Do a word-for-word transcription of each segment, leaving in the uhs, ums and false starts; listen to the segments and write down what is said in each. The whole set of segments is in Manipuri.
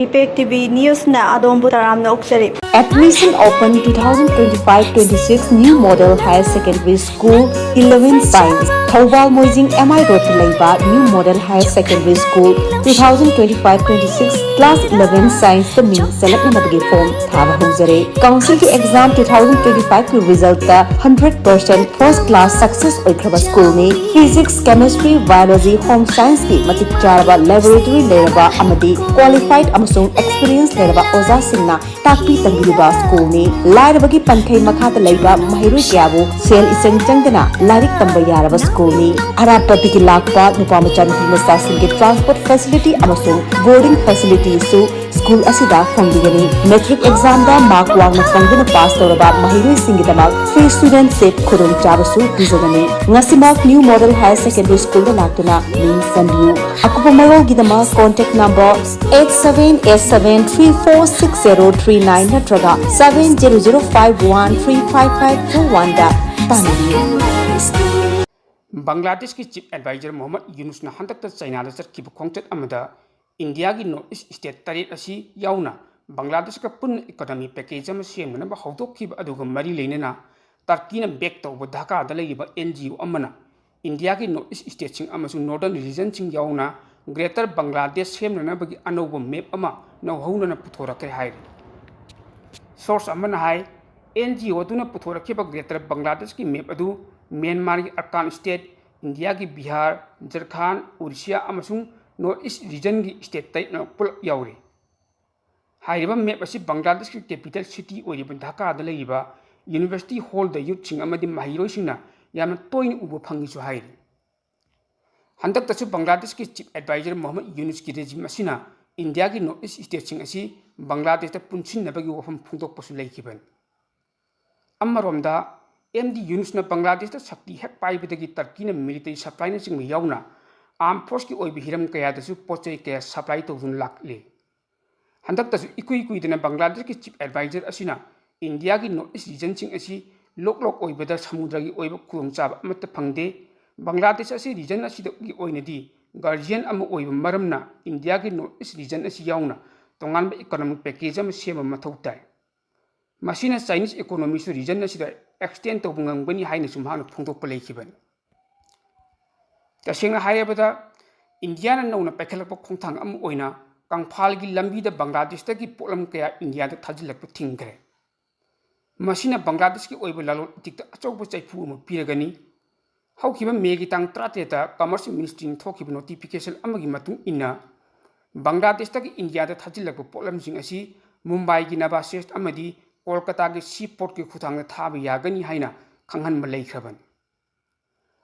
Impact T V Newsꯅ ꯑꯗꯣꯝꯕꯨ ꯇꯔꯥꯝꯅ ꯑꯣꯛꯆꯔꯤ꯫ Admission open twenty twenty-five twenty-six New Model Higher Secondary School eleven Science, Thoubal Moijing M I Roadꯇ ꯂꯩꯕ New Model Higher Secondary School twenty twenty-five twenty-six Class eleven Scienceꯇ ꯃꯤꯡ ꯆꯜꯂꯛꯅꯅꯕꯒꯤ form ꯊꯥꯕ ꯍꯧꯖꯔꯦ꯫ Councilꯒꯤ exam twenty twenty-fiveꯀꯤ resultꯇ hundred percent first class success ꯑꯣꯏꯈ꯭ꯔꯕ schoolꯅꯤ꯫ Physics, Chemistry, Biology, Home Scienceꯀꯤ ꯃꯇꯤꯛ ꯆꯥꯔꯕ laboratory ꯂꯩꯔꯕ ꯑꯃꯗꯤ qualified ꯑꯃꯁꯨꯡ experience ꯂꯩꯔꯕ ꯑꯣꯖꯥꯁꯤꯡꯅ ꯇꯥꯛꯄꯤ ꯇꯝꯕꯤꯔꯤꯕ schoolꯅꯤ꯫ ꯂꯥꯏꯔꯕꯒꯤ ꯄꯟꯊꯩ ꯃꯈꯥꯗ ꯂꯩꯕ ꯃꯍꯩꯔꯣꯏ ꯀꯌꯥꯕꯨ ꯁꯦꯜ ꯏꯆꯪ ꯆꯪꯗꯅ ꯂꯥꯏꯔꯤꯛ ꯇꯝꯕ ꯌꯥꯔꯕ schoolꯅꯤ꯫ ꯑꯔꯥꯞꯄꯗꯒꯤ ꯂꯥꯛꯄ ꯅꯨꯄꯥ ꯃꯆꯥ ꯅꯨꯄꯤ ꯃꯆꯥꯁꯤꯡꯒꯤ transport facility ꯑꯃꯁꯨꯡ boarding facilityꯁꯨ school ꯑꯁꯤꯗ ꯐꯪꯕꯤꯒꯅꯤ꯫ Matric examꯗ mark ꯋꯥꯡꯅ ꯐꯪꯗꯨꯅ pass ꯇꯧꯔꯕ ꯃꯍꯩꯔꯣꯏꯁꯤꯡꯒꯤꯗꯃꯛ free student seat ꯈꯨꯗꯣꯡꯆꯥꯕꯁꯨ ꯄꯤꯖꯒꯅꯤ꯫ ꯉꯁꯤꯃꯛ New Model Higher Secondary Schoolꯗ ꯂꯥꯛꯇꯨꯅ ꯃꯤꯡ ꯆꯟꯕꯤꯌꯨ꯫ ꯑꯀꯨꯞꯄ ꯃꯔꯣꯜꯒꯤꯗꯃꯛ contact number eight seven eight seven three four six zero three nine ꯅꯠꯇ꯭ꯔꯒ seven zero zero five one three five five four oneꯗ ꯇꯥꯟꯅꯕꯤꯌꯨ꯫ ꯕꯪꯒ꯭ꯂꯥꯗꯦꯁꯀꯤ ꯆꯤꯐ ꯑꯦꯗꯚꯥꯏꯖꯔ ꯃꯣꯍꯝꯃꯗ ꯌꯨꯅꯨꯁꯅ ꯍꯟꯗꯛꯇ ꯆꯥꯏꯅꯥꯗ ꯆꯠꯈꯤꯕ ꯈꯣꯡꯆꯠ ꯑꯃꯗ ꯏꯟꯗꯤꯌꯥꯒꯤ ꯅꯣꯔꯠ ꯏꯁ ꯁ꯭ꯇꯦꯠ ꯇꯔꯦꯠ ꯑꯁꯤ ꯌꯥꯎꯅ ꯕꯪꯒ꯭ꯂꯥꯗꯦꯁꯀ ꯄꯨꯟꯅ ꯏꯀꯣꯅꯣꯃꯤ ꯄꯦꯀꯦꯖ ꯑꯃ ꯁꯦꯝꯅꯅꯕ ꯍꯧꯗꯣꯛꯈꯤꯕ ꯑꯗꯨꯒ ꯃꯔꯤ ꯂꯩꯅꯅ ꯇꯔꯀꯤꯅ ꯕꯦꯛ ꯇꯧꯕ ꯙꯥꯀꯥꯗ ꯂꯩꯔꯤꯕ ꯑꯦꯟ ꯖꯤ ꯑꯣ ꯑꯃꯅ ꯏꯟꯗꯤꯌꯥꯒꯤ ꯅꯣꯔꯠ ꯏꯁ ꯁ꯭ꯇꯦꯠꯁꯤꯡ ꯑꯃꯁꯨꯡ ꯅꯣꯔꯗꯔꯟ ꯔꯤꯖꯟꯁꯤꯡ ꯌꯥꯎꯅ ꯒ꯭ꯔꯦꯇꯔ ꯕꯪꯒ꯭ꯂꯥꯗꯦꯁ ꯁꯦꯝꯅꯅꯕꯒꯤ ꯑꯅꯧꯕ ꯃꯦꯞ ꯑꯃ ꯅꯧꯍꯧꯅꯅ ꯄꯨꯊꯣꯔꯛꯈ꯭ꯔꯦ ꯍꯥꯏꯔꯤ꯫ ꯁꯣꯔꯁ ꯑꯃꯅ ꯍꯥꯏ, ꯑꯦꯟ ꯖꯤ ꯑꯣ ꯑꯗꯨꯅ ꯄꯨꯊꯣꯔꯛꯈꯤꯕ ꯒ꯭ꯔꯦꯇꯔ ꯕꯪꯒ꯭ꯂꯥꯗꯦꯁꯀꯤ ꯃꯦꯞ ꯑꯗꯨ ꯃ꯭ꯌꯥꯟꯃꯥꯔꯒꯤ ꯑꯔꯀꯥꯟ ꯁ꯭ꯇꯦꯠ, ꯏꯟꯗꯤꯌꯥꯒꯤ ꯕꯤꯍꯥꯔ, ꯖꯔꯈꯥꯟ, ꯎꯔꯤꯁ꯭ꯌꯥ ꯑꯃꯁꯨꯡ ꯅꯣꯔꯠ ꯏꯁ ꯔꯤꯖꯟꯒꯤ ꯁ꯭ꯇꯦꯠ ꯇꯔꯦꯠꯅ ꯄꯨꯂꯞ ꯌꯥꯎꯔꯤ꯫ ꯍꯥꯏꯔꯤꯕ ꯃꯦꯞ ꯑꯁꯤ ꯕꯪꯒ꯭ꯂꯥꯗꯦꯁꯀꯤ ꯀꯦꯄꯤꯇꯦꯜ ꯁꯤꯇꯤ ꯑꯣꯏꯔꯤꯕ ꯙꯥꯀꯥꯗ ꯂꯩꯔꯤꯕ ꯌꯨꯅꯤꯚꯔꯁꯤꯇꯤ ꯍꯣꯜꯗ ꯌꯨꯠꯁꯤꯡ ꯑꯃꯗꯤ ꯃꯍꯩꯔꯣꯏꯁꯤꯡꯅ ꯌꯥꯝꯅ ꯇꯣꯏꯅ ꯎꯕ ꯐꯪꯉꯤꯁꯨ ꯍꯥꯏꯔꯤ꯫ ꯍꯟꯗꯛꯇꯁꯨ ꯕꯪꯒ꯭ꯂꯥꯗꯦꯁꯀꯤ ꯆꯤꯐ ꯑꯦꯗꯚꯥꯏꯖꯔ ꯃꯣꯍꯝꯃꯗ ꯌꯨꯅꯨꯁꯀꯤ ꯔꯦꯖꯤꯝ ꯑꯁꯤꯅ ꯏꯟꯗꯤꯌꯥꯒꯤ ꯅꯣꯔꯠ ꯏꯁ ꯁ꯭ꯇꯦꯠꯁꯤꯡ ꯑꯁꯤ ꯕꯪꯒ꯭ꯂꯥꯗꯦꯁꯇ ꯄꯨꯟꯁꯤꯟꯅꯕꯒꯤ ꯋꯥꯐꯝ ꯐꯣꯡꯗꯣꯛꯄꯁꯨ ꯂꯩꯈꯤꯕꯅꯤ꯫ ꯑꯃꯔꯣꯝꯗ, ꯑꯦꯝ ꯗꯤ ꯌꯨꯅꯨꯁꯅ ꯕꯪꯒ꯭ꯂꯥꯗꯦꯁꯇ ꯁꯛꯇꯤ ꯍꯦꯛ ꯄꯥꯏꯕꯗꯒꯤ ꯇꯔꯀꯤꯅ ꯃꯤꯂꯤꯇꯔꯤ ꯁꯄ꯭ꯂꯥꯏꯅꯆꯤꯡꯕ ꯌꯥꯎꯅ ꯑꯥꯔꯝ ꯐꯣꯔꯁꯀꯤ ꯑꯣꯏꯕ ꯍꯤꯔꯝ ꯀꯌꯥꯗꯁꯨ ꯄꯣꯠ ꯆꯩ ꯀꯌꯥ ꯁꯄ꯭ꯂꯥꯏ ꯇꯧꯗꯨꯅ ꯂꯥꯛꯂꯤ꯫ ꯍꯟꯗꯛꯇꯁꯨ ꯏꯀꯨꯏ ꯀꯨꯏꯗꯅ ꯕꯪꯒ꯭ꯂꯥꯗꯦꯁꯀꯤ ꯆꯤꯐ ꯑꯦꯗꯚꯥꯏꯖꯔ ꯑꯁꯤꯅ ꯏꯟꯗꯤꯌꯥꯒꯤ ꯅꯣꯔꯠ ꯏꯁ ꯔꯤꯖꯟꯁꯤꯡ ꯑꯁꯤ ꯂꯣꯛ ꯂꯣꯛ ꯑꯣꯏꯕꯗ ꯁꯃꯨꯗ꯭ꯔꯒꯤ ꯑꯣꯏꯕ ꯈꯨꯗꯣꯡꯆꯥꯕ ꯑꯃꯠꯇ ꯐꯪꯗꯦ꯫ ꯕꯪꯒ꯭ꯂꯥꯗꯦꯁ ꯑꯁꯤ ꯔꯤꯖꯟ ꯑꯁꯤꯗꯒꯤ ꯑꯣꯏꯅꯗꯤ ꯒꯥꯔꯖꯤꯌꯟ ꯑꯃ ꯑꯣꯏꯕ ꯃꯔꯝꯅ ꯏꯟꯗꯤꯌꯥꯒꯤ ꯅꯣꯔꯠ ꯏꯁ ꯔꯤꯖꯟ ꯑꯁꯤ ꯌꯥꯎꯅ ꯇꯣꯉꯥꯟꯕ economic package ꯑꯃ ꯁꯦꯝꯕ ꯃꯊꯧ ꯇꯥꯏ꯫ ꯃꯁꯤꯅ Chinese economyꯁꯨ region ꯑꯁꯤꯗ extend ꯇꯧꯕ ꯉꯝꯒꯅꯤ ꯍꯥꯏꯅꯁꯨ ꯃꯍꯥꯛꯅ ꯐꯣꯡꯗꯣꯛꯄ ꯂꯩꯈꯤꯕꯅꯤ꯫ ꯇꯁꯦꯡꯅ ꯍꯥꯏꯔꯕꯗ, ꯏꯟꯗꯤꯌꯥꯅ ꯅꯧꯅ ꯄꯥꯏꯈꯠꯂꯛꯄ ꯈꯣꯡꯊꯥꯡ ꯑꯃ ꯑꯣꯏꯅ ꯀꯪꯐꯥꯜꯒꯤ ꯂꯝꯕꯤꯗ ꯕꯪꯒ꯭ꯂꯥꯗꯦꯁꯇꯒꯤ ꯄꯣꯠꯂꯝ ꯀꯌꯥ ꯏꯟꯗꯤꯌꯥꯗ ꯊꯥꯖꯤꯜꯂꯛꯄ ꯊꯤꯡꯈ꯭ꯔꯦ꯫ ꯃꯁꯤꯅ ꯕꯪꯒ꯭ꯂꯥꯗꯦꯁꯀꯤ ꯑꯣꯏꯕ ꯂꯂꯣꯟ ꯏꯇꯤꯛꯇ ꯑꯆꯧꯕ ꯆꯩꯐꯨ ꯑꯃ ꯄꯤꯔꯒꯅꯤ꯫ ꯍꯧꯈꯤꯕ ꯃꯦꯒꯤ ꯇꯥꯡ ꯇꯔꯥꯇꯔꯦꯠꯇ Commerce Ministryꯅ ꯊꯣꯛꯈꯤꯕ notification ꯑꯃꯒꯤ ꯃꯇꯨꯡ ꯏꯟꯅ, ꯕꯪꯒ꯭ꯂꯥꯗꯦꯁꯇꯒꯤ ꯏꯟꯗꯤꯌꯥꯗ ꯊꯥꯖꯤꯜꯂꯛꯄ ꯄꯣꯠꯂꯝꯁꯤꯡ ꯑꯁꯤ ꯃꯨꯝꯕꯥꯏꯒꯤ ꯅꯚꯥꯁꯦꯁ ꯑꯃꯗꯤ ꯀꯣꯜꯀꯇꯥꯒꯤ seaportꯀꯤ ꯈꯨꯠꯊꯥꯡꯗ ꯊꯥꯕ ꯌꯥꯒꯅꯤ ꯍꯥꯏꯅ ꯈꯪꯍꯟꯕ ꯂꯩꯈ꯭ꯔꯕꯅꯤ꯫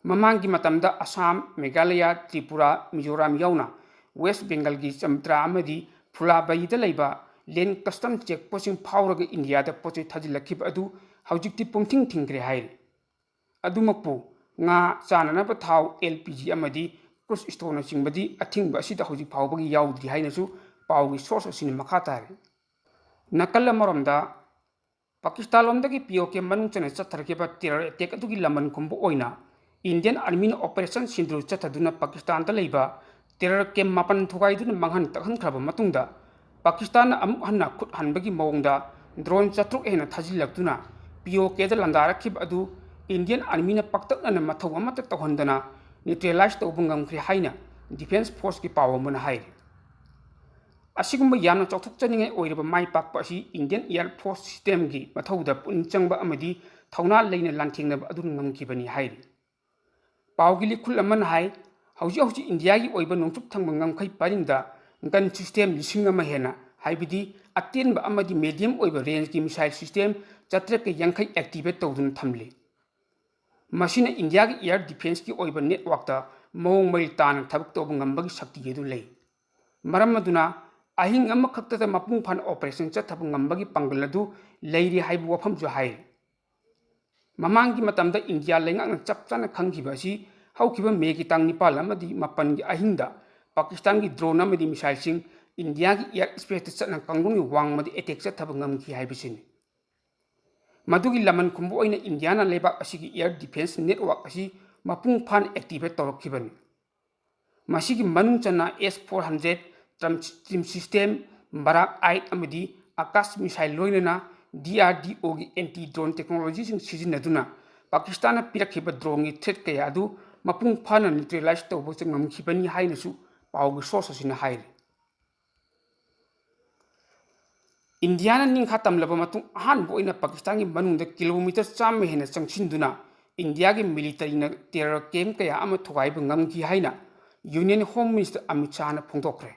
ꯃꯃꯥꯡꯒꯤ ꯃꯇꯝꯗ ꯑꯁꯥꯝ, ꯃꯦꯘꯥꯂꯌꯥ, ꯇ꯭ꯔꯤꯄꯨꯔꯥ, ꯃꯤꯖꯣꯔꯥꯝ ꯌꯥꯎꯅ West Bengalꯒꯤ ꯆꯝꯇ꯭ꯔꯥ ꯑꯃꯗꯤ ꯐꯨꯂꯥꯕꯔꯤꯗ ꯂꯩꯕ land custom check postꯁꯤꯡ ꯐꯥꯎꯔꯒ ꯏꯟꯗꯤꯌꯥꯗ ꯄꯣꯠꯆꯩ ꯊꯥꯖꯤꯜꯂꯛꯈꯤꯕ ꯑꯗꯨ ꯍꯧꯖꯤꯛꯇꯤ ꯄꯨꯡꯊꯤꯡ ꯊꯤꯡꯈ꯭ꯔꯦ ꯍꯥꯏꯔꯤ꯫ ꯑꯗꯨꯃꯛꯄꯨ, ꯉꯥ, ꯆꯥꯅꯅꯕ ꯊꯥꯎ, LPG ꯑꯃꯗꯤ cruise storeꯅꯆꯤꯡꯕꯗꯤ ꯑꯊꯤꯡꯕ ꯑꯁꯤꯗ ꯍꯧꯖꯤꯛ ꯐꯥꯎꯕꯒꯤ ꯌꯥꯎꯗ꯭ꯔꯤ ꯍꯥꯏꯅꯁꯨ ꯄꯥꯎꯒꯤ source ꯑꯁꯤꯅ ꯃꯈꯥ ꯇꯥꯔꯤ꯫ ꯅꯥꯀꯜ ꯑꯃꯔꯣꯝꯗ, ꯄꯥꯀꯤꯁꯇꯥꯟ ꯂꯣꯝꯗꯒꯤ POK ꯃꯅꯨꯡ ꯆꯟꯅ ꯆꯠꯊꯔꯛꯈꯤꯕ terror attack ꯑꯗꯨꯒꯤ ꯂꯃꯟ ꯈꯨꯝꯕ ꯑꯣꯏꯅ Indian Armyꯅ Operation Sindoor ꯆꯠꯊꯗꯨꯅ ꯄꯥꯀꯤꯁꯇꯥꯟꯗ ꯂꯩꯕ terror camp ꯃꯥꯄꯟ ꯊꯨꯒꯥꯏꯗꯨꯅ ꯃꯥꯡꯍꯟ ꯇꯥꯛꯍꯟꯈ꯭ꯔꯕ ꯃꯇꯨꯡꯗ, ꯄꯥꯀꯤꯁꯇꯥꯟꯅ ꯑꯃꯨꯛ ꯍꯟꯅ ꯈꯨꯠ ꯍꯟꯕꯒꯤ ꯃꯑꯣꯡꯗ drone ꯆꯥꯇ꯭ꯔꯨꯛ ꯍꯦꯟꯅ ꯊꯥꯖꯤꯜꯂꯛꯇꯨꯅ POKꯗ ꯂꯥꯟꯗꯥꯔꯛꯈꯤꯕ ꯑꯗꯨ Indian Armyꯅ ꯄꯥꯛꯇꯛꯅꯅ ꯃꯊꯧ ꯑꯃꯠꯇ ꯇꯧꯍꯟꯗꯅ neutralize ꯇꯧꯕ ꯉꯝꯈ꯭ꯔꯦ ꯍꯥꯏꯅ Defence Forceꯀꯤ ꯄꯥꯎ ꯑꯃꯅ ꯍꯥꯏꯔꯤ꯫ ꯑꯁꯤꯒꯨꯝꯕ ꯌꯥꯝꯅ ꯆꯥꯎꯊꯣꯛꯆꯅꯤꯡꯉꯥꯏ ꯑꯣꯏꯔꯕ ꯃꯥꯏ ꯄꯥꯛꯄ ꯑꯁꯤ Indian Air Force systemꯒꯤ ꯃꯊꯧꯗ ꯄꯨꯛꯅꯤꯡ ꯆꯪꯕ ꯑꯃꯗꯤ ꯊꯧꯅꯥ ꯂꯩꯅ ꯂꯥꯟꯊꯦꯡꯅꯕ ꯑꯗꯨꯅ ꯉꯝꯈꯤꯕꯅꯤ ꯍꯥꯏꯔꯤ꯫ ꯄꯥꯎꯒꯤ ꯂꯤꯈꯨꯜ ꯑꯃꯅ ꯍꯥꯏ, ꯍꯧꯖꯤꯛ ꯍꯧꯖꯤꯛ ꯏꯟꯗꯤꯌꯥꯒꯤ ꯑꯣꯏꯕ ꯅꯣꯡꯆꯨꯞ ꯊꯪꯕ ꯉꯝꯈꯩ ꯄꯔꯤꯡꯗ gun system ꯂꯤꯁꯤꯡ ꯑꯃ ꯍꯦꯟꯅ, ꯍꯥꯏꯕꯗꯤ ꯑꯇꯦꯟꯕ ꯑꯃꯗꯤ medium ꯑꯣꯏꯕ rangeꯀꯤ missile system ꯆꯥꯇ꯭ꯔꯦꯠꯀ ꯌꯥꯡꯈꯩ activate ꯇꯧꯗꯨꯅ ꯊꯝꯂꯤ꯫ ꯃꯁꯤꯅ ꯏꯟꯗꯤꯌꯥꯒꯤ air defenceꯀꯤ ꯑꯣꯏꯕ networkꯇ ꯃꯑꯣꯡ ꯃꯔꯤꯜ ꯇꯥꯅ ꯊꯕꯛ ꯇꯧꯕ ꯉꯝꯕꯒꯤ ꯁꯛꯇꯤ ꯑꯗꯨ ꯂꯩ꯫ ꯃꯔꯝ ꯑꯗꯨꯅ ꯑꯍꯤꯡ ꯑꯃꯈꯛꯇꯗ ꯃꯄꯨꯡ ꯐꯥꯅ operation ꯆꯠꯊꯕ ꯉꯝꯕꯒꯤ ꯄꯥꯡꯒꯜ ꯑꯗꯨ ꯂꯩꯔꯤ ꯍꯥꯏꯕ ꯋꯥꯐꯝꯁꯨ ꯍꯥꯏꯔꯤ꯫ ꯃꯃꯥꯡꯒꯤ ꯃꯇꯝꯗ ꯏꯟꯗꯤꯌꯥ ꯂꯩꯉꯥꯛꯅ ꯆꯞ ꯆꯥꯅ ꯈꯪꯈꯤꯕ ꯑꯁꯤ ꯍꯧꯈꯤꯕ ꯃꯦꯒꯤ ꯇꯥꯡ ꯅꯤꯄꯥꯜ ꯑꯃꯗꯤ ꯃꯥꯄꯜꯒꯤ ꯑꯍꯤꯡꯗ ꯄꯥꯀꯤꯁꯇꯥꯟꯒꯤ drone ꯑꯃꯗꯤ missileꯁꯤꯡ ꯏꯟꯗꯤꯌꯥꯒꯤ air spaceꯇ ꯆꯠꯅ ꯀꯥꯡꯂꯣꯟꯒꯤ ꯋꯥꯡꯃꯗ attack ꯆꯠꯊꯕ ꯉꯝꯈꯤ ꯍꯥꯏꯕꯁꯤꯅꯤ꯫ ꯃꯗꯨꯒꯤ ꯂꯃꯟ ꯈꯨꯝꯕ ꯑꯣꯏꯅ ꯏꯟꯗꯤꯌꯥꯅ ꯂꯩꯕꯥꯛ ꯑꯁꯤꯒꯤ air defence network ꯑꯁꯤ ꯃꯄꯨꯡ ꯐꯥꯅ activate ꯇꯧꯔꯛꯈꯤꯕꯅꯤ꯫ ꯃꯁꯤꯒꯤ ꯃꯅꯨꯡ ꯆꯟꯅ S four hundred, TRAIM system, ꯕꯔꯥꯛ ꯑꯥꯏꯠ ꯑꯃꯗꯤ ꯑꯀꯥꯁ ꯃꯤꯁꯥꯏꯜ ꯂꯣꯏꯅꯅ ꯗꯤ ꯑꯥꯔ ꯗꯤ ꯑꯣꯒꯤ ꯑꯦꯟꯇꯤ ꯗ꯭ꯔꯣꯟ ꯇꯦꯛꯅꯣꯂꯣꯖꯤꯁꯤꯡ ꯁꯤꯖꯤꯟꯅꯗꯨꯅ ꯄꯥꯀꯤꯁꯇꯥꯟꯅ ꯄꯤꯔꯛꯈꯤꯕ ꯗ꯭ꯔꯣꯟꯒꯤ ꯊ꯭ꯔꯦꯠ ꯀꯌꯥ ꯑꯗꯨ ꯃꯄꯨꯡ ꯐꯥꯅ ꯅ꯭ꯌꯨꯇ꯭ꯔꯦꯂꯥꯏꯖ ꯇꯧꯕ ꯉꯝꯈꯤꯕꯅꯤ ꯍꯥꯏꯅꯁꯨ ꯄꯥꯎꯒꯤ ꯁꯣꯔꯁ ꯑꯁꯤꯅ ꯍꯥꯏꯔꯤ꯫ ꯏꯟꯗꯤꯌꯥꯅ ꯅꯤꯡꯈꯥ ꯇꯝꯂꯕ ꯃꯇꯨꯡ ꯑꯍꯥꯟꯕ ꯑꯣꯏꯅ ꯄꯥꯀꯤꯁꯇꯥꯟꯒꯤ ꯃꯅꯨꯡꯗ ꯀꯤꯂꯣꯃꯤꯇꯔ ꯆꯥꯝꯃ ꯍꯦꯟꯅ ꯆꯪꯁꯤꯟꯗꯨꯅ ꯏꯟꯗꯤꯌꯥꯒꯤ ꯃꯤꯂꯤꯇꯔꯤꯅ ꯇꯦꯔꯔ ꯀꯦꯝꯞ ꯀꯌꯥ ꯑꯃ ꯊꯨꯒꯥꯏꯕ ꯉꯝꯈꯤ ꯍꯥꯏꯅ ꯌꯨꯅꯤꯌꯟ ꯍꯣꯝ ꯃꯤꯅꯤꯁꯇꯔ ꯑꯃꯤꯠ ꯁꯥꯍꯅ ꯐꯣꯡꯗꯣꯛꯈ꯭ꯔꯦ꯫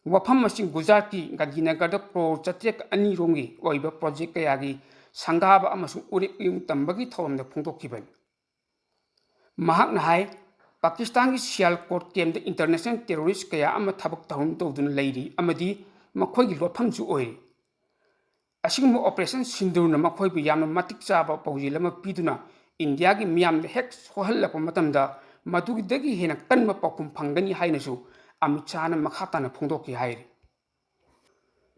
ꯋꯥꯐꯝ ꯑꯁꯤ ꯒꯨꯖꯔꯥꯠꯀꯤ ꯒꯥꯟꯙꯤꯅꯒꯔꯗ ꯀ꯭ꯔꯣꯔ ꯆꯥꯇ꯭ꯔꯦꯠ ꯑꯅꯤ ꯔꯣꯝꯒꯤ ꯑꯣꯏꯕ ꯄ꯭ꯔꯣꯖꯦꯛ ꯀꯌꯥꯒꯤ ꯁꯪꯒꯥꯕ ꯑꯃꯁꯨꯡ ꯎꯔꯦꯞ ꯎꯌꯨꯡ ꯇꯝꯕꯒꯤ ꯊꯧꯔꯝꯗ ꯐꯣꯡꯗꯣꯛꯈꯤꯕꯅꯤ꯫ ꯃꯍꯥꯛꯅ ꯍꯥꯏ, ꯄꯥꯀꯤꯁꯇꯥꯟꯒꯤ ꯁꯤꯌꯥꯜꯀꯣꯠ ꯀꯦꯝꯗ ꯏꯟꯇꯔꯅꯦꯁꯅꯦꯜ ꯇꯦꯔꯣꯔꯤꯁ꯭ꯠ ꯀꯌꯥ ꯑꯃ ꯊꯕꯛ ꯇꯧꯍꯟ-, ꯇꯧꯗꯨꯅ ꯂꯩꯔꯤ ꯑꯃꯗꯤ ꯃꯈꯣꯏꯒꯤ ꯂꯣꯠꯐꯝꯁꯨ ꯑꯣꯏꯔꯤ꯫ ꯑꯁꯤꯒꯨꯝꯕ ꯑꯣꯄꯔꯦꯁꯟ ꯁꯤꯟꯗꯨꯔꯅ ꯃꯈꯣꯏꯕꯨ ꯌꯥꯝꯅ ꯃꯇꯤꯛ ꯆꯥꯕ ꯄꯥꯎꯖꯦꯜ ꯑꯃ ꯄꯤꯗꯨꯅ ꯏꯟꯗꯤꯌꯥꯒꯤ ꯃꯤꯌꯥꯝꯗ ꯍꯦꯛ ꯁꯣꯛꯍꯜꯂꯛꯄ ꯃꯇꯝꯗ ꯃꯗꯨꯗꯒꯤ ꯍꯦꯟꯅ ꯀꯟꯕ ꯄꯥꯎꯈꯨꯝ ꯐꯪꯒꯅꯤ ꯍꯥꯏꯅꯁꯨ ꯑꯃꯤꯠ ꯁꯥꯍꯅ ꯃꯈꯥ ꯇꯥꯅ ꯐꯣꯡꯗꯣꯛꯈꯤ ꯍꯥꯏꯔꯤ꯫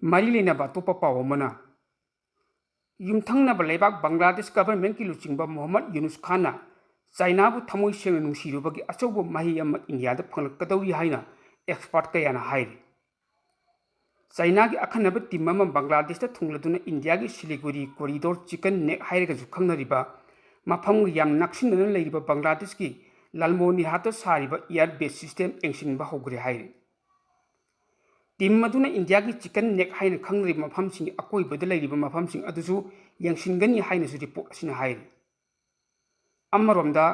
ꯃꯔꯤ ꯂꯩꯅꯕ ꯑꯇꯣꯞꯄ ꯄꯥꯎ ꯑꯃꯅ, ꯌꯨꯝꯊꯪꯅꯕ ꯂꯩꯕꯥꯛ ꯕꯪꯒ꯭ꯂꯥꯗꯦꯁ ꯒꯚꯔꯟꯃꯦꯟꯠꯀꯤ ꯂꯨꯆꯤꯡꯕ ꯃꯣꯍꯝꯃꯗ ꯌꯨꯅꯨꯁ ꯈꯥꯟꯅ ꯆꯥꯏꯅꯥꯕꯨ ꯊꯃꯣꯏ ꯁꯦꯡꯅ ꯅꯨꯡꯁꯤꯔꯨꯕꯒꯤ ꯑꯆꯧꯕ ꯃꯍꯩ ꯑꯃ ꯏꯟꯗꯤꯌꯥꯗ ꯐꯪꯂꯛꯀꯗꯧꯔꯤ ꯍꯥꯏꯅ ꯑꯦꯛꯁꯄꯔꯠ ꯀꯌꯥꯅ ꯍꯥꯏꯔꯤ꯫ ꯆꯥꯏꯅꯥꯒꯤ ꯑꯈꯟꯅꯕ ꯇꯤꯝ ꯑꯃ ꯕꯪꯒ꯭ꯂꯥꯗꯦꯁꯇ ꯊꯨꯡꯂꯗꯨꯅ ꯏꯟꯗꯤꯌꯥꯒꯤ ꯁꯤꯂꯤꯒꯨꯔꯤ ꯀꯣꯔꯤꯗꯣꯔ ꯆꯤꯀꯟ ꯅꯦꯛ ꯍꯥꯏꯔꯒꯁꯨ ꯈꯪꯅꯔꯤꯕ ꯃꯐꯝꯒ ꯌꯥꯝ ꯅꯛꯁꯤꯟꯅꯅ ꯂꯩꯔꯤꯕ ꯕꯪꯒ꯭ꯂꯥꯗꯦꯁꯀꯤ ꯂꯥꯜꯃꯣꯅꯤꯔꯍꯥꯠꯇ ꯁꯥꯔꯤꯕ ꯏꯌꯥꯔ ꯕꯦꯁ ꯁꯤꯁꯇꯦꯝ ꯌꯦꯡꯁꯤꯟꯕ ꯍꯧꯈ꯭ꯔꯦ ꯍꯥꯏꯔꯤ꯫ ꯇꯤꯝ ꯑꯗꯨꯅ ꯏꯟꯗꯤꯌꯥꯒꯤ ꯆꯤꯀꯟ ꯅꯦꯛ ꯍꯥꯏꯅ ꯈꯪꯅꯔꯤꯕ ꯃꯐꯝꯁꯤꯡꯒꯤ ꯑꯀꯣꯏꯕꯗ ꯂꯩꯔꯤꯕ ꯃꯐꯝꯁꯤꯡ ꯑꯗꯨꯁꯨ ꯌꯦꯡꯁꯤꯟꯒꯅꯤ ꯍꯥꯏꯅꯁꯨ ꯔꯤꯄꯣꯔꯠ ꯑꯁꯤꯅ ꯍꯥꯏꯔꯤ꯫ ꯑꯃꯔꯣꯝꯗ,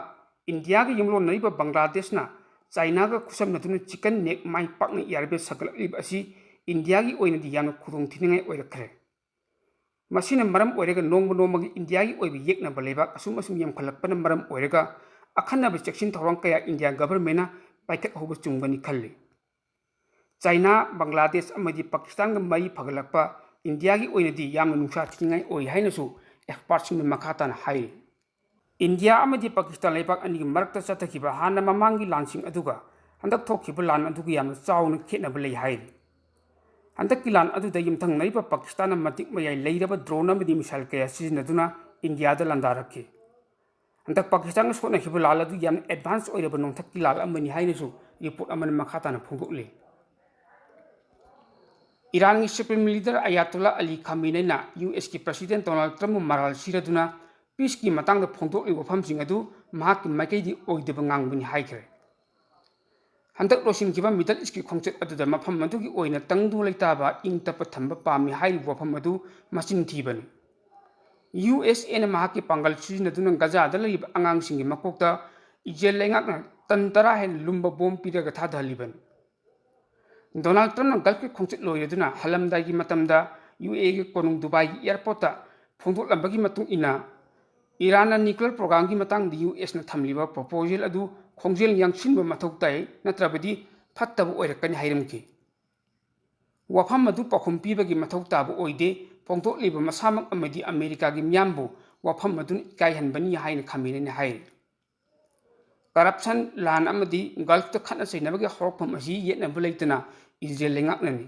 ꯏꯟꯗꯤꯌꯥꯒ ꯌꯨꯝꯂꯣꯟꯅꯔꯤꯕ ꯕꯪꯒ꯭ꯂꯥꯗꯦꯁꯅ ꯆꯥꯏꯅꯥꯒ ꯈꯨꯠꯁꯝꯅꯗꯨꯅ ꯆꯤꯀꯟ ꯅꯦꯛ ꯃꯥꯏ ꯄꯥꯛꯅ ꯏꯌꯥꯔꯕꯦꯁ ꯁꯥꯒꯠꯂꯛꯂꯤꯕ ꯑꯁꯤ ꯏꯟꯗꯤꯌꯥꯒꯤ ꯑꯣꯏꯅꯗꯤ ꯌꯥꯝꯅ ꯈꯨꯗꯣꯡꯊꯤꯅꯤꯡꯉꯥꯏ ꯑꯣꯏꯔꯛꯈ꯭ꯔꯦ꯫ ꯃꯁꯤꯅ ꯃꯔꯝ ꯑꯣꯏꯔꯒ ꯅꯣꯡꯃ ꯅꯣꯡꯃꯒꯤ ꯏꯟꯗꯤꯌꯥꯒꯤ ꯑꯣꯏꯕ ꯌꯦꯛꯅꯕ ꯂꯩꯕꯥꯛ ꯑꯁꯨꯝ ꯑꯁꯨꯝ ꯌꯥꯝꯈꯠꯂꯛꯄꯅ ꯃꯔꯝ ꯑꯣꯏꯔꯒ ꯑꯈꯟꯅꯕ ꯆꯦꯛꯁꯤꯟ ꯊꯧꯔꯥꯡ ꯀꯌꯥ ꯏꯟꯗꯤꯌꯥ ꯒꯚꯔꯟꯃꯦꯟꯠꯅ ꯄꯥꯏꯈꯠꯍꯧꯕ ꯆꯨꯝꯒꯅꯤ ꯈꯜꯂꯤ꯫ ꯆꯥꯏꯅꯥ, ꯕꯪꯒ꯭ꯂꯥꯗꯦꯁ ꯑꯃꯗꯤ ꯄꯥꯀꯤꯁꯇꯥꯟꯒ ꯃꯔꯤ ꯐꯒꯠꯂꯛꯄ ꯏꯟꯗꯤꯌꯥꯒꯤ ꯑꯣꯏꯅꯗꯤ ꯌꯥꯝꯅ ꯅꯨꯡꯁꯥ ꯊꯤꯅꯤꯡꯉꯥꯏ ꯑꯣꯏ ꯍꯥꯏꯅꯁꯨ ꯑꯦꯛꯁꯄꯔꯠꯁꯤꯡꯅ ꯃꯈꯥ ꯇꯥꯅ ꯍꯥꯏꯔꯤ꯫ ꯏꯟꯗꯤꯌꯥ ꯑꯃꯗꯤ ꯄꯥꯀꯤꯁꯇꯥꯟ ꯂꯩꯕꯥꯛ ꯑꯅꯤꯒꯤ ꯃꯔꯛꯇ ꯆꯠꯊꯈꯤꯕ ꯍꯥꯟꯅ ꯃꯃꯥꯡꯒꯤ ꯂꯥꯟꯁꯤꯡ ꯑꯗꯨꯒ ꯍꯟꯗꯛ ꯊꯣꯛꯈꯤꯕ ꯂꯥꯟ ꯑꯗꯨꯒ ꯌꯥꯝꯅ ꯆꯥꯎꯅ ꯈꯦꯠꯅꯕ ꯂꯩ ꯍꯥꯏꯔꯤ꯫ ꯍꯟꯗꯛꯀꯤ ꯂꯥꯟ ꯑꯗꯨꯗ ꯌꯨꯝꯊꯪꯅꯔꯤꯕ ꯄꯥꯀꯤꯁꯇꯥꯟꯅ ꯃꯇꯤꯛ ꯃꯌꯥꯏ ꯂꯩꯔꯕ ꯗ꯭ꯔꯣꯟ ꯑꯃꯗꯤ ꯃꯤꯁꯥꯏꯜ ꯀꯌꯥ ꯁꯤꯖꯤꯟꯅꯗꯨꯅ ꯏꯟꯗꯤꯌꯥꯗ ꯂꯥꯟꯗꯥꯔꯛꯈꯤ꯫ ꯍꯟꯗꯛ ꯄꯥꯀꯤꯁꯇꯥꯟꯒ ꯁꯣꯛꯅꯈꯤꯕ ꯂꯥꯟ ꯑꯗꯨ ꯌꯥꯝꯅ ꯑꯦꯗꯚꯥꯟꯁ ꯑꯣꯏꯔꯕ ꯅꯣꯡꯊꯛꯀꯤ ꯂꯥꯟ ꯑꯃꯅꯤ ꯍꯥꯏꯅꯁꯨ ꯔꯤꯄꯣꯔꯠ ꯑꯃꯅ ꯃꯈꯥ ꯇꯥꯅ ꯐꯣꯡꯗꯣꯛꯂꯤ꯫ ꯏꯔꯥꯟꯒꯤ Supreme Leader Ayatollah Ali Khameneiꯅ ꯌꯨ ꯑꯦꯁꯀꯤ President Donald Trumpꯕꯨ ꯃꯔꯥꯜ ꯁꯤꯔꯗꯨꯅ peaceꯀꯤ ꯃꯇꯥꯡꯗ ꯐꯣꯡꯗꯣꯛꯂꯤꯕ ꯋꯥꯐꯝꯁꯤꯡ ꯑꯗꯨ ꯃꯍꯥꯛꯀꯤ ꯃꯥꯏꯀꯩꯗꯤ ꯑꯣꯏꯗꯕ ꯉꯥꯡꯕꯅꯤ ꯍꯥꯏꯈ꯭ꯔꯦ꯫ ꯍꯟꯗꯛ ꯂꯣꯏꯁꯤꯟꯈꯤꯕ Middle Eastꯀꯤ ꯈꯣꯡꯆꯠ ꯑꯗꯨꯗ ꯃꯐꯝ ꯑꯗꯨꯒꯤ ꯑꯣꯏꯅ ꯇꯪꯗꯨ ꯂꯩꯇꯥꯕ ꯏꯪ ꯇꯞꯄ ꯊꯝꯕ ꯄꯥꯝꯃꯤ ꯍꯥꯏꯔꯤꯕ ꯋꯥꯐꯝ ꯑꯗꯨ ꯃꯆꯤꯟ ꯊꯤꯕꯅꯤ꯫ ꯌꯨ ꯑꯦꯁ ꯑꯦꯅ ꯃꯍꯥꯛꯀꯤ ꯄꯥꯡꯒꯜ ꯁꯤꯖꯤꯟꯅꯗꯨꯅ ꯒꯖꯥꯗ ꯂꯩꯔꯤꯕ ꯑꯉꯥꯡꯁꯤꯡꯒꯤ ꯃꯀꯣꯛꯇ ꯏꯖꯔꯦꯜ ꯂꯩꯉꯥꯛꯅ ꯇꯟ ꯇꯔꯥ ꯍꯦꯟꯅ ꯂꯨꯝꯕ ꯕꯣꯝ ꯄꯤꯔꯒ ꯊꯥꯗꯍꯜꯂꯤꯕꯅꯤ꯫ ꯗꯣꯅꯥꯜꯗ ꯇ꯭ꯔꯝꯞꯅ ꯒꯜꯐꯀꯤ ꯈꯣꯡꯆꯠ ꯂꯣꯏꯔꯗꯨꯅ ꯍꯜꯂꯝꯗꯥꯏꯒꯤ ꯃꯇꯝꯗ ꯌꯨ ꯑꯦꯒꯤ ꯀꯣꯅꯨꯡ ꯗꯨꯕꯥꯏꯒꯤ airportꯇ ꯐꯣꯡꯗꯣꯛꯂꯝꯕꯒꯤ ꯃꯇꯨꯡ ꯏꯟꯅ, ꯏꯔꯥꯟꯅ nuclear programꯒꯤ ꯃꯇꯥꯡꯗ ꯌꯨ ꯑꯦꯁꯅ ꯊꯝꯂꯤꯕ proposal ꯑꯗꯨ ꯈꯣꯡꯖꯦꯜ ꯌꯥꯡꯁꯤꯟꯕ ꯃꯊꯧ ꯇꯥꯏ, ꯅꯠꯇ꯭ꯔꯕꯗꯤ ꯐꯠꯇꯕ ꯑꯣꯏꯔꯛꯀꯅꯤ ꯍꯥꯏꯔꯝꯈꯤ꯫ ꯋꯥꯐꯝ ꯑꯗꯨ ꯄꯥꯎꯈꯨꯝ ꯄꯤꯕꯒꯤ ꯃꯊꯧ ꯇꯥꯕ ꯑꯣꯏꯗꯦ, ꯐꯣꯡꯗꯣꯛꯂꯤꯕ ꯃꯁꯥꯃꯛ ꯑꯃꯗꯤ ꯑꯃꯦꯔꯤꯀꯥꯒꯤ ꯃꯤꯌꯥꯝꯕꯨ ꯋꯥꯐꯝ ꯑꯗꯨꯅ ꯏꯀꯥꯏꯍꯟꯕꯅꯤ ꯍꯥꯏꯅ ꯈꯥꯃꯦꯅꯦꯅ ꯍꯥꯏꯔꯤ꯫ Corruption, ꯂꯥꯟ ꯑꯃꯗꯤ ꯒꯜꯐꯇ ꯈꯠꯅ ꯆꯩꯅꯕꯒꯤ ꯍꯧꯔꯛꯐꯝ ꯑꯁꯤ ꯌꯦꯠꯅꯕ ꯂꯩꯇꯅ ꯏꯖꯔꯦꯜ ꯂꯩꯉꯥꯛꯅꯅꯤ꯫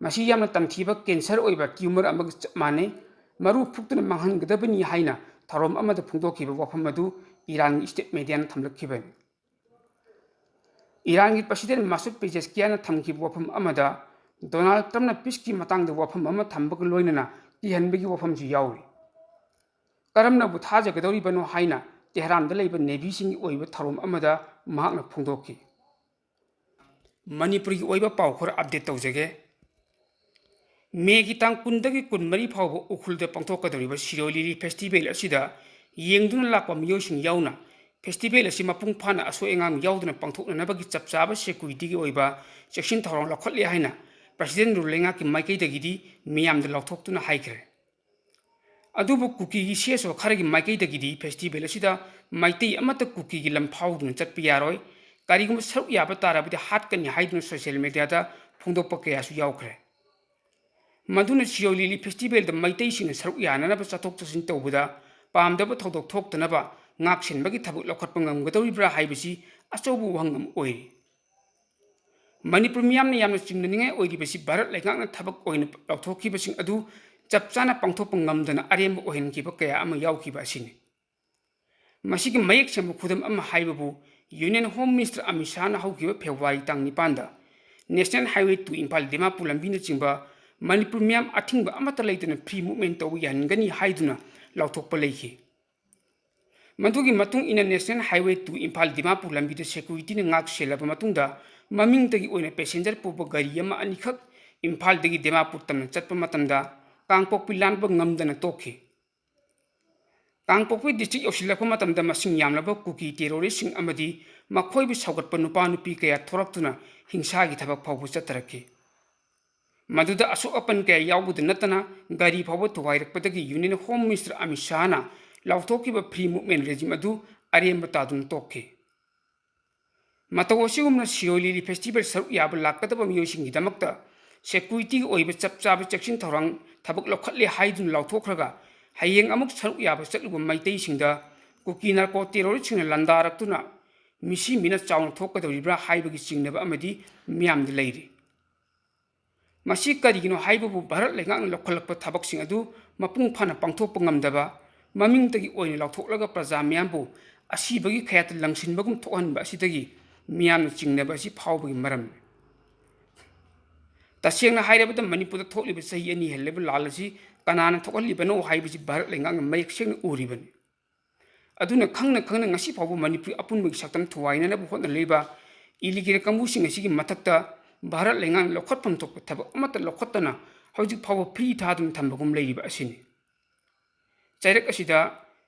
ꯃꯁꯤ ꯌꯥꯝꯅ ꯇꯝꯊꯤꯕ cancer ꯑꯣꯏꯕ tumor ꯑꯃꯒ ꯆꯞ ꯃꯥꯟꯅꯩ꯫ ꯃꯔꯨ ꯐꯨꯛꯇꯨꯅ ꯃꯥꯡꯍꯟꯒꯗꯕꯅꯤ ꯍꯥꯏꯅ ꯊꯧꯔꯝ ꯑꯃꯗ ꯐꯣꯡꯗꯣꯛꯈꯤꯕ ꯋꯥꯐꯝ ꯑꯗꯨ ꯏꯔꯥꯟꯒꯤ state mediaꯅ ꯊꯝꯂꯛꯈꯤꯕꯅꯤ꯫ ꯏꯔꯥꯟꯒꯤ President ꯃꯁꯨꯗ ꯄꯦꯖꯦꯁꯀꯤꯌꯥꯅ ꯊꯝꯈꯤꯕ ꯋꯥꯐꯝ ꯑꯃꯗ ꯗꯣꯅꯥꯜꯗ ꯇ꯭ꯔꯝꯞꯅ peaceꯀꯤ ꯃꯇꯥꯡꯗ ꯋꯥꯐꯝ ꯑꯃ ꯊꯝꯕꯒ ꯂꯣꯏꯅꯅ ꯀꯤꯍꯟꯕꯒꯤ ꯋꯥꯐꯝꯁꯨ ꯌꯥꯎꯔꯤ꯫ ꯀꯔꯝꯅꯕꯨ ꯊꯥꯖꯒꯗꯧꯔꯤꯕꯅꯣ ꯍꯥꯏꯅ ꯇꯦꯍꯔꯥꯟꯗ ꯂꯩꯕ Navyꯁꯤꯡꯒꯤ ꯑꯣꯏꯕ ꯊꯧꯔꯝ ꯑꯃꯗ ꯃꯍꯥꯛꯅ ꯐꯣꯡꯗꯣꯛꯈꯤ꯫ ꯃꯅꯤꯄꯨꯔꯒꯤ ꯑꯣꯏꯕ ꯄꯥꯎ ꯈꯔ update ꯇꯧꯖꯒꯦ꯫ ꯃꯦꯒꯤ ꯇꯥꯡ ꯀꯨꯟꯗꯒꯤ ꯀꯨꯟꯃꯔꯤ ꯐꯥꯎꯕ ꯎꯈ꯭ꯔꯨꯜꯗ ꯄꯥꯡꯊꯣꯛꯀꯗꯧꯔꯤꯕ ꯁꯤꯔꯣꯏ ꯂꯤꯂꯤ festival ꯑꯁꯤꯗ ꯌꯦꯡꯗꯨꯅ ꯂꯥꯛꯄ ꯃꯤꯑꯣꯏꯁꯤꯡ ꯌꯥꯎꯅ festival ꯑꯁꯤ ꯃꯄꯨꯡ ꯐꯥꯅ ꯑꯁꯣꯏ ꯑꯉꯥꯝ ꯌꯥꯎꯗꯅ ꯄꯥꯡꯊꯣꯛꯅꯅꯕꯒꯤ ꯆꯞ ꯆꯥꯕ securityꯒꯤ ꯑꯣꯏꯕ ꯆꯦꯛꯁꯤꯟ ꯊꯧꯔꯥꯡ ꯂꯧꯈꯠꯂꯦ ꯍꯥꯏꯅ President ꯔꯨꯜ ꯂꯩꯉꯥꯛꯀꯤ ꯃꯥꯏꯀꯩꯗꯒꯤꯗꯤ ꯃꯤꯌꯥꯝꯗ ꯂꯥꯎꯊꯣꯛꯇꯨꯅ ꯍꯥꯏꯈ꯭ꯔꯦ꯫ ꯑꯗꯨꯕꯨ ꯀꯨꯀꯤꯒꯤ ꯁꯤ ꯑꯦꯁ ꯑꯣ ꯈꯔꯒꯤ ꯃꯥꯏꯀꯩꯗꯒꯤꯗꯤ festival ꯑꯁꯤꯗ ꯃꯩꯇꯩ ꯑꯃꯠꯇ ꯀꯨꯀꯤꯒꯤ ꯂꯝ ꯐꯥꯎꯗꯨꯅ ꯆꯠꯄ ꯌꯥꯔꯣꯏ, ꯀꯔꯤꯒꯨꯝꯕ ꯁꯔꯨꯛ ꯌꯥꯕ ꯇꯥꯔꯕꯗꯤ ꯍꯥꯠꯀꯅꯤ ꯍꯥꯏꯗꯨꯅ social mediaꯗ ꯐꯣꯡꯗꯣꯛꯄ ꯀꯌꯥꯁꯨ ꯌꯥꯎꯈ꯭ꯔꯦ꯫ ꯃꯗꯨꯅ ꯁꯤꯔꯣꯏ ꯂꯤꯂꯤ festivalꯗ ꯃꯩꯇꯩꯁꯤꯡꯅ ꯁꯔꯨꯛ ꯌꯥꯅꯅꯕ ꯆꯠꯊꯣꯛ ꯆꯠꯁꯤꯟ ꯇꯧꯕꯗ ꯄꯥꯝꯗꯕ ꯊꯧꯗꯣꯛ ꯊꯣꯛꯇꯅꯕ ꯉꯥꯛꯁꯦꯟꯕꯒꯤ ꯊꯕꯛ ꯂꯧꯈꯠꯄ ꯉꯝꯒꯗꯧꯔꯤꯕ꯭ꯔꯥ ꯍꯥꯏꯕꯁꯤ ꯑꯆꯧꯕ ꯋꯥꯍꯪ ꯑꯃ ꯑꯣꯏꯔꯤ꯫ ꯃꯅꯤꯄꯨꯔ ꯃꯤꯌꯥꯝꯅ ꯌꯥꯝꯅ ꯆꯤꯡꯅꯅꯤꯡꯉꯥꯏ ꯑꯣꯏꯔꯤꯕꯁꯤ ꯚꯥꯔꯠ ꯂꯩꯉꯥꯛꯅ ꯊꯕꯛ ꯑꯣꯏꯅ ꯂꯥꯎꯊꯣꯛꯈꯤꯕꯁꯤꯡ ꯑꯗꯨ ꯆꯞ ꯆꯥꯅ ꯄꯥꯡꯊꯣꯛꯄ ꯉꯝꯗꯅ ꯑꯔꯦꯝꯕ ꯑꯣꯏꯍꯟꯈꯤꯕ ꯀꯌꯥ ꯑꯃ ꯌꯥꯎꯈꯤꯕ ꯑꯁꯤꯅꯤ꯫ ꯃꯁꯤꯒꯤ ꯃꯌꯦꯛ ꯁꯦꯡꯕ ꯈꯨꯗꯝ ꯑꯃ ꯍꯥꯏꯕꯕꯨ Union Home Minister ꯑꯃꯤꯠ ꯁꯥꯍꯅ ꯍꯧꯈꯤꯕ ꯐꯦꯕ꯭ꯔꯨꯋꯥꯔꯤ ꯇꯥꯡ ꯅꯤꯄꯥꯟꯗ National Highway two Imphal Dimapur ꯂꯝꯕꯤꯅꯆꯤꯡꯕ Manipur ꯃꯤꯌꯥꯝ ꯑꯊꯤꯡꯕ ꯑꯃꯠꯇ ꯂꯩꯇꯅ free movement ꯇꯧꯕ ꯌꯥꯍꯟꯒꯅꯤ ꯍꯥꯏꯗꯨꯅ ꯂꯥꯎꯊꯣꯛꯄ ꯂꯩꯈꯤ꯫ ꯃꯗꯨꯒꯤ ꯃꯇꯨꯡ ꯏꯟꯅ National Highway two Imphal Dimapur ꯂꯝꯕꯤꯗ securityꯅ ꯉꯥꯛ ꯁꯦꯜꯂꯕ ꯃꯇꯨꯡꯗ ꯃꯃꯤꯡꯇꯒꯤ ꯑꯣꯏꯅ passenger ꯄꯨꯕ ꯒꯥꯔꯤ ꯑꯃ ꯑꯅꯤꯈꯛ ꯏꯝꯐꯥꯜꯗꯒꯤ ꯗꯤꯃꯥꯄꯨꯔ ꯇꯝꯅ ꯆꯠꯄ ꯃꯇꯝꯗ ꯀꯥꯡꯄꯣꯛꯄꯤ ꯂꯥꯟꯕ ꯉꯝꯗꯅ ꯇꯣꯛꯈꯤ꯫ ꯀꯥꯡꯄꯣꯛꯄꯤ district ꯌꯧꯁꯤꯜꯂꯛꯄ ꯃꯇꯝꯗ ꯃꯁꯤꯡ ꯌꯥꯝꯂꯕ ꯀꯨꯀꯤ terroristꯁꯤꯡ ꯑꯃꯗꯤ ꯃꯈꯣꯏꯕꯨ ꯁꯧꯒꯠꯄ ꯅꯨꯄꯥ ꯅꯨꯄꯤ ꯀꯌꯥ ꯊꯣꯔꯛꯇꯨꯅ ꯍꯤꯡꯁꯥꯒꯤ ꯊꯕꯛ ꯐꯥꯎꯕ ꯆꯠꯊꯔꯛꯈꯤ꯫ ꯃꯗꯨꯗ ꯑꯁꯣꯛ ꯑꯄꯟ ꯀꯌꯥ ꯌꯥꯎꯕꯗ ꯅꯠꯇꯅ ꯒꯥꯔꯤ ꯐꯥꯎꯕ ꯊꯨꯒꯥꯏꯔꯛꯄꯗꯒꯤ Union Home Minister Amit ꯁꯥꯍꯅ ꯂꯥꯎꯊꯣꯛꯈꯤꯕ free movement regime ꯑꯗꯨ ꯑꯔꯦꯝꯕ ꯇꯥꯗꯨꯅ ꯇꯣꯛꯈꯤ꯫ ꯃꯇꯧ ꯑꯁꯤꯒꯨꯝꯅ ꯁꯤꯔꯣꯏ ꯂꯤꯂꯤ festival ꯁꯔꯨꯛ ꯌꯥꯕ ꯂꯥꯛꯀꯗꯕ ꯃꯤꯑꯣꯏꯁꯤꯡꯒꯤꯗꯃꯛꯇ securityꯒꯤ ꯑꯣꯏꯕ ꯆꯞ ꯆꯥꯕ ꯆꯦꯛꯁꯤꯟ ꯊꯧꯔꯥꯡ ꯊꯕꯛ ꯂꯧꯈꯠꯂꯦ ꯍꯥꯏꯗꯨꯅ ꯂꯥꯎꯊꯣꯛꯈ꯭ꯔꯒ ꯍꯌꯦꯡ ꯑꯃꯨꯛ ꯁꯔꯨꯛ ꯌꯥꯕ ꯆꯠꯂꯨꯕ ꯃꯩꯇꯩꯁꯤꯡꯗ ꯀꯨꯀꯤ narco terroristꯁꯤꯡꯅ ꯂꯥꯟꯗꯥꯔꯛꯇꯨꯅ ꯃꯤꯁꯤ ꯃꯤꯅ ꯆꯥꯎꯅ ꯊꯣꯛꯀꯗꯧꯔꯤꯕ꯭ꯔꯥ ꯍꯥꯏꯕꯒꯤ ꯆꯤꯡꯅꯕ ꯑꯃꯗꯤ ꯃꯤꯌꯥꯝꯗ ꯂꯩꯔꯤ꯫ ꯃꯁꯤ ꯀꯔꯤꯒꯤꯅꯣ ꯍꯥꯏꯕꯕꯨ ꯚꯥꯔꯠ ꯂꯩꯉꯥꯛꯅ ꯂꯧꯈꯠꯂꯛꯄ ꯊꯕꯛꯁꯤꯡ ꯑꯗꯨ ꯃꯄꯨꯡ ꯐꯥꯅ ꯄꯥꯡꯊꯣꯛꯄ ꯉꯝꯗꯕ, ꯃꯃꯤꯡꯇꯒꯤ ꯑꯣꯏꯅ ꯂꯥꯎꯊꯣꯛꯂꯒ ꯄ꯭ꯔꯖꯥ ꯃꯤꯌꯥꯝꯕꯨ ꯑꯁꯤꯕꯒꯤ ꯈꯌꯥꯠꯇ ꯂꯪꯁꯤꯟꯕꯒꯨꯝ ꯊꯣꯛꯍꯟꯕ ꯑꯁꯤꯗꯒꯤ ꯃꯤꯌꯥꯝꯅ ꯆꯤꯡꯅꯕ ꯑꯁꯤ ꯐꯥꯎꯕꯒꯤ ꯃꯔꯝꯅꯤ꯫ ꯇꯁꯦꯡꯅ ꯍꯥꯏꯔꯕꯗ ꯃꯅꯤꯄꯨꯔꯗ ꯊꯣꯛꯂꯤꯕ ꯆꯍꯤ ꯑꯅꯤ ꯍꯦꯜꯂꯕ ꯂꯥꯜ ꯑꯁꯤ ꯀꯅꯥꯅ ꯊꯣꯛꯍꯜꯂꯤꯕꯅꯣ ꯍꯥꯏꯕꯁꯤ ꯚꯥꯔꯠ ꯂꯩꯉꯥꯛꯅ ꯃꯌꯦꯛ ꯁꯦꯡꯅ ꯎꯔꯤꯕꯅꯤ꯫ ꯑꯗꯨꯅ ꯈꯪꯅ ꯈꯪꯅ ꯉꯁꯤ ꯐꯥꯎꯕ ꯃꯅꯤꯄꯨꯔꯤ ꯑꯄꯨꯟꯕꯒꯤ ꯁꯛꯇꯝ ꯊꯨꯒꯥꯏꯅꯅꯕ ꯍꯣꯠꯅꯔꯤꯕ illegal ꯀꯥꯡꯕꯨꯁꯤꯡ ꯑꯁꯤꯒꯤ ꯃꯊꯛꯇ ꯚꯥꯔꯠ ꯂꯩꯉꯥꯛꯅ ꯂꯧꯈꯠꯐꯝ ꯊꯣꯛꯄ ꯊꯕꯛ ꯑꯃꯠꯇ ꯂꯧꯈꯠꯇꯅ ꯍꯧꯖꯤꯛ ꯐꯥꯎꯕ free ꯊꯥꯗꯨꯅ ꯊꯝꯕꯒꯨꯝ ꯂꯩꯔꯤꯕ ꯑꯁꯤꯅꯤ꯫ ꯆꯩꯔꯛ ꯑꯁꯤꯗ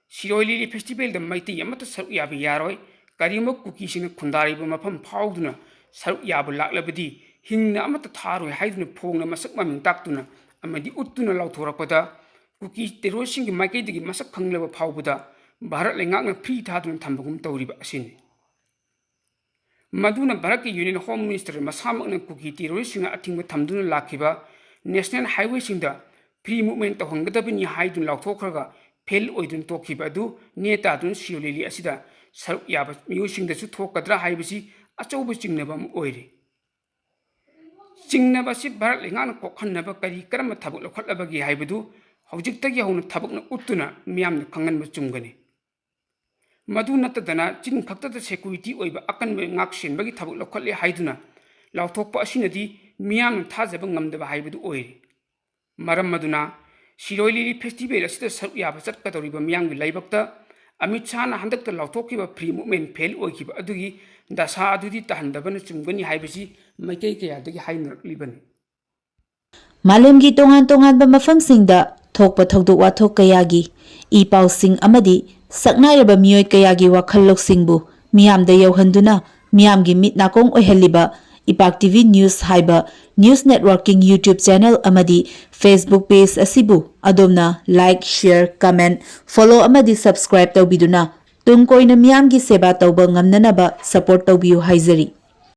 ꯁꯤꯔꯣꯏ ꯂꯤꯂꯤ festivalꯗ ꯃꯩꯇꯩ ꯑꯃꯠꯇ ꯁꯔꯨꯛ ꯌꯥꯕ ꯌꯥꯔꯣꯏ, ꯀꯔꯤꯒꯨꯝꯕ ꯀꯨꯀꯤꯁꯤꯡꯅ ꯈꯨꯟꯗꯥꯔꯤꯕ ꯃꯐꯝ ꯐꯥꯎꯗꯨꯅ ꯁꯔꯨꯛ ꯌꯥꯕ ꯂꯥꯛꯂꯕꯗꯤ ꯍꯤꯡꯅ ꯑꯃꯠꯇ ꯊꯥꯔꯣꯏ ꯍꯥꯏꯗꯨꯅ ꯐꯣꯡꯅ ꯃꯁꯛ ꯃꯃꯤꯡ ꯇꯥꯛꯇꯨꯅ ꯑꯃꯗꯤ ꯎꯠꯇꯨꯅ ꯂꯥꯎꯊꯣꯔꯛꯄꯗ ꯀꯨꯀꯤ terroristꯁꯤꯡꯒꯤ ꯃꯥꯏꯀꯩꯗꯒꯤ ꯃꯁꯛ ꯈꯪꯂꯕ ꯐꯥꯎꯕꯗ ꯚꯥꯔꯠ ꯂꯩꯉꯥꯛꯅ free ꯊꯥꯗꯨꯅ ꯊꯝꯕꯒꯨꯝ ꯇꯧꯔꯤꯕ ꯑꯁꯤꯅꯤ꯫ ꯃꯗꯨꯅ ꯚꯥꯔꯠꯀꯤ Union Home Minister ꯃꯁꯥꯃꯛꯅ ꯀꯨꯀꯤ terroristꯁꯤꯡꯅ ꯑꯊꯤꯡꯕ ꯊꯝꯗꯨꯅ ꯂꯥꯛꯈꯤꯕ national highwayꯁꯤꯡꯗ free movement ꯇꯧꯍꯟꯒꯗꯕꯅꯤ ꯍꯥꯏꯗꯨꯅ ꯂꯥꯎꯊꯣꯛꯈ꯭ꯔꯒ fail ꯑꯣꯏꯗꯨꯅ ꯇꯣꯛꯈꯤꯕ ꯑꯗꯨ ꯅꯦ ꯇꯥꯗꯨꯅ ꯁꯤꯔꯣꯏ ꯂꯤꯂꯤ ꯑꯁꯤꯗ ꯁꯔꯨꯛ ꯌꯥꯕ ꯃꯤꯑꯣꯏꯁꯤꯡꯗꯁꯨ ꯊꯣꯛꯀꯗ꯭ꯔꯥ ꯍꯥꯏꯕꯁꯤ ꯑꯆꯧꯕ ꯆꯤꯡꯅꯕ ꯑꯃ ꯑꯣꯏꯔꯤ꯫ ꯆꯤꯡꯅꯕ ꯑꯁꯤ ꯚꯥꯔꯠ ꯂꯩꯉꯥꯛꯅ ꯀꯣꯛꯍꯟꯅꯕ ꯀꯔꯤ ꯀꯔꯝꯕ ꯊꯕꯛ ꯂꯧꯈꯠꯂꯕꯒꯦ ꯍꯥꯏꯕꯗꯨ ꯍꯧꯖꯤꯛꯇꯒꯤ ꯍꯧꯅ ꯊꯕꯛꯅ ꯎꯠꯇꯨꯅ ꯃꯤꯌꯥꯝꯅ ꯈꯪꯍꯟꯕ ꯆꯨꯝꯒꯅꯤ꯫ ꯃꯗꯨ ꯅꯠꯇꯗꯅ ꯆꯤꯟ ꯈꯛꯇꯗ security ꯑꯣꯏꯕ ꯑꯀꯟꯕ ꯉꯥꯛ ꯁꯦꯟꯕꯒꯤ ꯊꯕꯛ ꯂꯧꯈꯠꯂꯦ ꯍꯥꯏꯗꯨꯅ ꯂꯥꯎꯊꯣꯛꯄ ꯑꯁꯤꯅꯗꯤ ꯃꯤꯌꯥꯝꯅ ꯊꯥꯖꯕ ꯉꯝꯗꯕ ꯍꯥꯏꯕꯗꯨ ꯑꯣꯏꯔꯦ꯫ ꯃꯔꯝ ꯑꯗꯨꯅ ꯁꯤꯔꯣꯏ ꯂꯤꯂꯤ ꯐꯦꯁꯇꯤꯚꯦꯜ ꯑꯁꯤꯗ ꯁꯔꯨꯛ ꯌꯥꯕ ꯆꯠꯀꯗꯧꯔꯤꯕ ꯃꯤꯌꯥꯝꯒꯤ ꯂꯥꯏꯕꯛꯇ ꯑꯃꯤꯠ ꯁꯥꯍꯅ ꯍꯟꯗꯛꯇ ꯂꯥꯎꯊꯣꯛꯈꯤꯕ ꯐ꯭ꯔꯤ ꯃꯨꯚꯃꯦꯟ ꯐꯦꯜ ꯑꯣꯏꯈꯤꯕ ꯑꯗꯨꯒꯤ ꯗꯁꯥ ꯑꯗꯨꯗꯤ ꯇꯥꯍꯟꯗꯕꯅ ꯆꯨꯝꯒꯅꯤ ꯍꯥꯏꯕꯁꯤ ꯃꯥꯏꯀꯩ ꯀꯌꯥꯗꯒꯤ ꯍꯥꯏꯅꯔꯛꯂꯤꯕꯅꯤ꯫ ꯃꯥꯂꯦꯝꯒꯤ ꯇꯣꯉꯥꯟ ꯇꯣꯉꯥꯟꯕ ꯃꯐꯝꯁꯤꯡꯗ ꯊꯣꯛꯄ ꯊꯧꯗꯣꯛ ꯋꯥꯊꯣꯛ ꯀꯌꯥꯒꯤ ꯏ ꯄꯥꯎꯁꯤꯡ ꯑꯃꯗꯤ ꯁꯛꯅꯥꯏꯔꯕ ꯃꯤꯑꯣꯏ ꯀꯌꯥꯒꯤ ꯋꯥꯈꯜ ꯂꯧꯁꯤꯡꯕꯨ ꯃꯤꯌꯥꯝꯗ ꯌꯧꯍꯟꯗꯨꯅ ꯃꯤꯌꯥꯝꯒꯤ ꯃꯤꯠ ꯅꯥꯀꯣꯡ ꯑꯣꯏꯍꯜꯂꯤꯕ ꯏꯄꯥꯛ ꯇꯤꯚꯤ ꯅ꯭ꯌꯨꯁ ꯍꯥꯏꯕ ꯅ꯭ꯌꯨꯁ ꯅꯦꯠꯋꯥꯔꯀꯤꯡ YouTube ꯆꯦꯅꯦꯜ ꯑꯃꯗꯤ Facebook ꯄꯦꯖ ꯑꯁꯤꯕꯨ ꯑꯗꯣꯝꯅ ꯂꯥꯏꯛ, ꯁꯤꯌꯔ, ꯀꯃꯦꯟ, ꯐꯣꯂꯣ ꯑꯃꯗꯤ ꯁꯕꯁꯀ꯭ꯔꯥꯏꯕ ꯇꯧꯕꯤꯗꯨꯅ ꯇꯨꯡ ꯀꯣꯏꯅ ꯃꯤꯌꯥꯝꯒꯤ ꯁꯦꯕꯥ ꯇꯧꯕ ꯉꯝꯅꯅꯕ ꯁꯄꯣꯔꯠ ꯇꯧꯕꯤꯌꯨ ꯍꯥꯏꯖꯔꯤ꯫